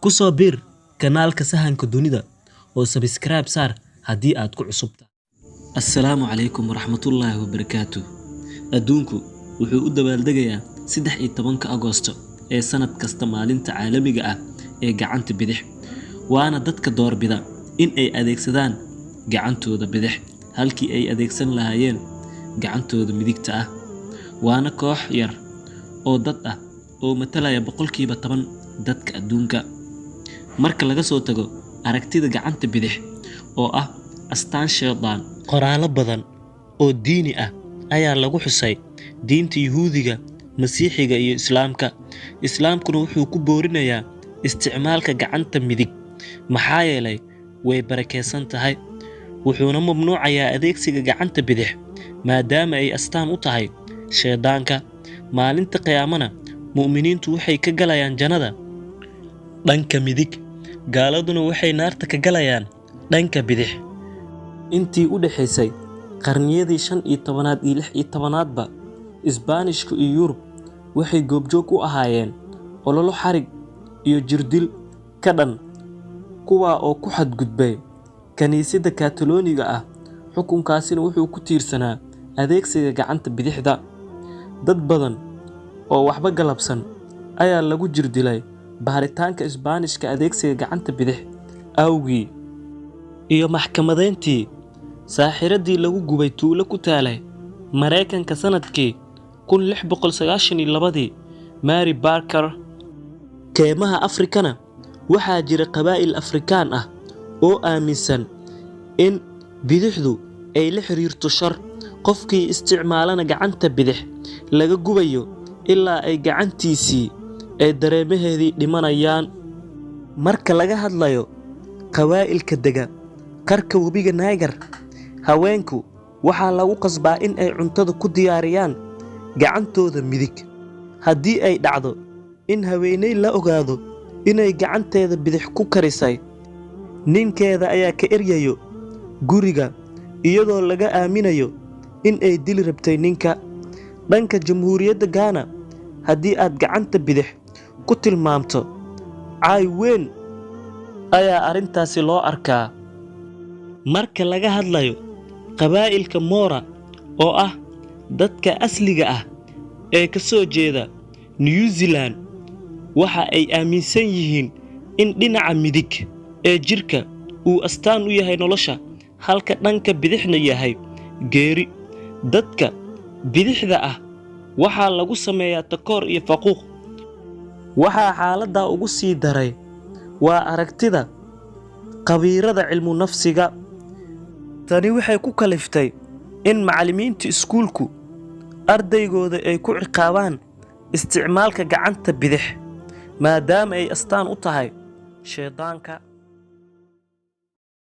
Ku soo biir kanaalka Sahanka Dunida oo subscribe saar haddii aad ku cusub tahay. Assalaamu calaykum waraxmatullaahi wabarakaatuh. Adduunku wuxuu u dabaaldegayaa 13-ka Agoosto ee sanad kasta Maalinta Caalamiga ah ee Gacanta Bidix, waana dadka doorbida in ay adeegsadaan gacantooda bidix halkii ay adeegsan lahaayeen gacantooda midigta ah. Waana koox yar oo dad ah oo matalaya 10% dadka adduunka. Marka laga soo tago aragtida gacanta bidix oo ah astaan shaydaan, qoraallo badan oo diini ah ayaa lagu xusay diinta Yuhuudiga, Masiixiga iyo Islaamka. Islaamkuna wuxuu ku boorinayaa isticmaalka gacanta midig maxaa yeelay way barakeysan tahay, wuxuuna mamnuucayaa adeegsiga gacanta bidix maadaama ay astaan u tahay shaydaanka. Maalinta qiyaamana mu'miniintu waxay ka galayaan jannada dhanka midig, gaaladuna waxay naarta ka galayaan dhanka bidix. Intii u dhaxaysay qarniyadii 15aad iyo 16aadba, Isbaanishku iyo Yurub waxay goobjoog u ahaayeen olole xarig iyo jirdil ka dhan kuwaa oo ku xadgudbay kaniisadda Katoliga ah. Xukunkaasina wuxuu ku tiirsanaa adeegsiga gacanta bidixda. Dad badan oo waxba galabsan ayaa lagu jirdilay baaritaanka Isbaanishka adeegsiga gacanta bidix awgii, iyo maxkamadeyntii saaxiradii lagu gubay tuulo ku taalay Mareykanka sanadkii 1692, Mary Barker. Keymaha Afrikana waxaa jira qabaa'il Afrikaan ah oo aaminsan in bidixdu ay la xiriirto shar, qofkii isticmaalana gacanta bidix laga gubayo ilaa ay gacantiisii ay dareemaheedii dhimanayaan. Marka laga hadlayo qabaa'ilka dega qarka webiga Niger, haweenku waxaa lagu qasbaa in ay cuntada ku diyaariyaan gacantooda midig. Haddii ay dhacdo in haweeney la ogaado inay gacanteeda bidix ku karisay, ninkeeda ayaa ka eryayo guriga iyadoo laga aaminayo in ay dili rabtay ninka. Dhanka Jamhuuriyadda Ghana, haddii aad gacanta bidix ku tilmaamto, caay weyn ayaa arrintaasi loo arkaa. Marka laga hadlayo qabaa'ilka Maori oo ah dadka asliga ah ee ka soo jeeda New Zealand, waxa ay aaminsan yihiin in dhinaca midig ee jirka uu astaan u yahay nolosha, halka dhanka bidixna yahay geeri. Dadka bidixda ah waxaa lagu sameeyaa takoor iyo faquuq. Waxaa xaaladdaa ugu sii daray waa aragtida khabiirada cilmu nafsiga. Tani waxay ku kaliftay in macallimiinta iskuulku ardaygooda ay ku ciqaabaan isticmaalka gacanta bidix maadaama ay astaan u tahay shaydaanka.